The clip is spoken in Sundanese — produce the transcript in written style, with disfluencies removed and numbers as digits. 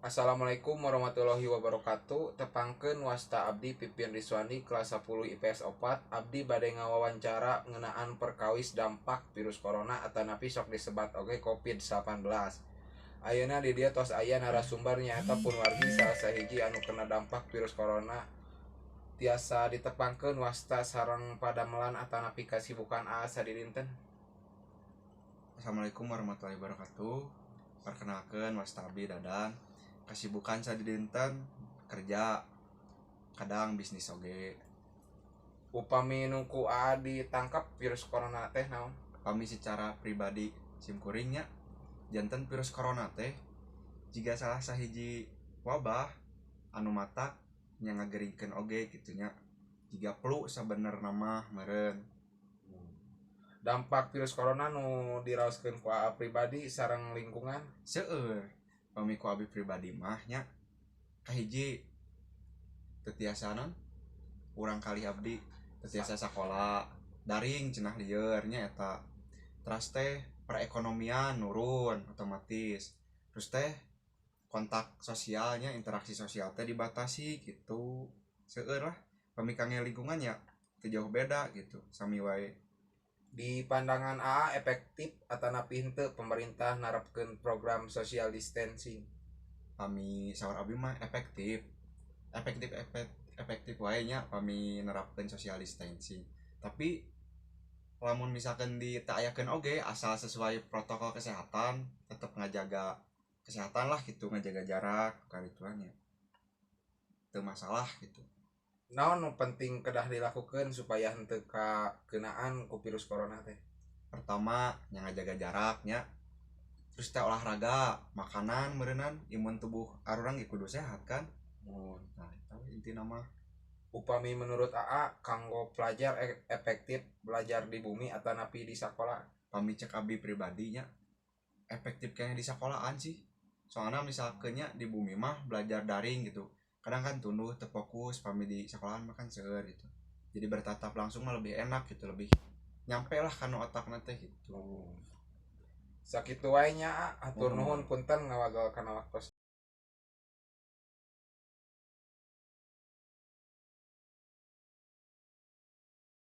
Assalamualaikum warahmatullahi wabarakatuh. Tepangkeun, wasta abdi Pipin Riswandi, kelas 10 IPS 4. Abdi bade ngawawancara ngeunaan perkawis dampak virus corona atanapi sok disebat oge COVID-19. Ayeuna di dieu tos aya narasumber, nyaeta pun wargi salah sahiji anu kena dampak virus corona. Tiasa ditepangkeun wasta sareng padamelan atanapi kasibukan Aa sadidinten? Assalamualaikum warahmatullahi wabarakatuh. Perkenalkan, wasta abdi Dadan. Kasibukan sadidinten kerja, kadang bisnis oge. Upami nu ku Aa ditangkap virus corona teh naon? Pami secara pribadi simkuring nya, janten virus corona teh jiga salah sahiji wabah anu matak nya ngageringkeun oge gitu nya, jiga flu sabenerna mah meureun. Dampak virus corona nu diraoskeun ku Aa pribadi sareng lingkungan? Seueur. Pami ku abi pribadi mah nya, kahiji, teu tiasa naon, urang kali abdi teu tiasa sakola daring cenah, lieur nya eta. Terus teh perekonomian nurun otomatis, terus teh kontak sosialnya, interaksi sosial teh dibatasi gitu. Seueur lah. Pami kangge lingkungan ya teu jauh beda gitu, sami wae. Di pandangan Aa, efektif atanapi henteu pemerintah nerapkeun program social distancing? Pami saur abdi mah efektif, efektif, efektif wae nya pami nerapkeun social distancing. Tapi lamun misalkan di teu ayakeun oge, asal sesuai protokol kesehatan, tetep ngajaga kesehatan lah gitu, ngajaga jarak karituan ya teu masalah gitu. Naon nu penting kedah dilakukan supaya henteu kakenaan ku virus corona teh? Pertama yang ngajaga jaraknya, terus teh olahraga, makanan meureunan, imun tubuh arurang ge kudu sehat kan. Nah, itu intina mah. Upami menurut AA, kanggo pelajar efektif belajar di bumi atanapi di sekolah? Pami cek abdi pribadinya, efektif kayaknya di sekolahan sih. Soalnya misalnya di bumi mah belajar daring gitu kadang kan tunduh, teu fokus. Pami di sekolahan mah kan seueur gitu, jadi bertatap langsung mah lebih enak gitu, lebih nyampe lah kana otak teh gitu. Sakitu wae nya, A. Hatur Nuhun. nuhun, punten ngawagel kana waktos.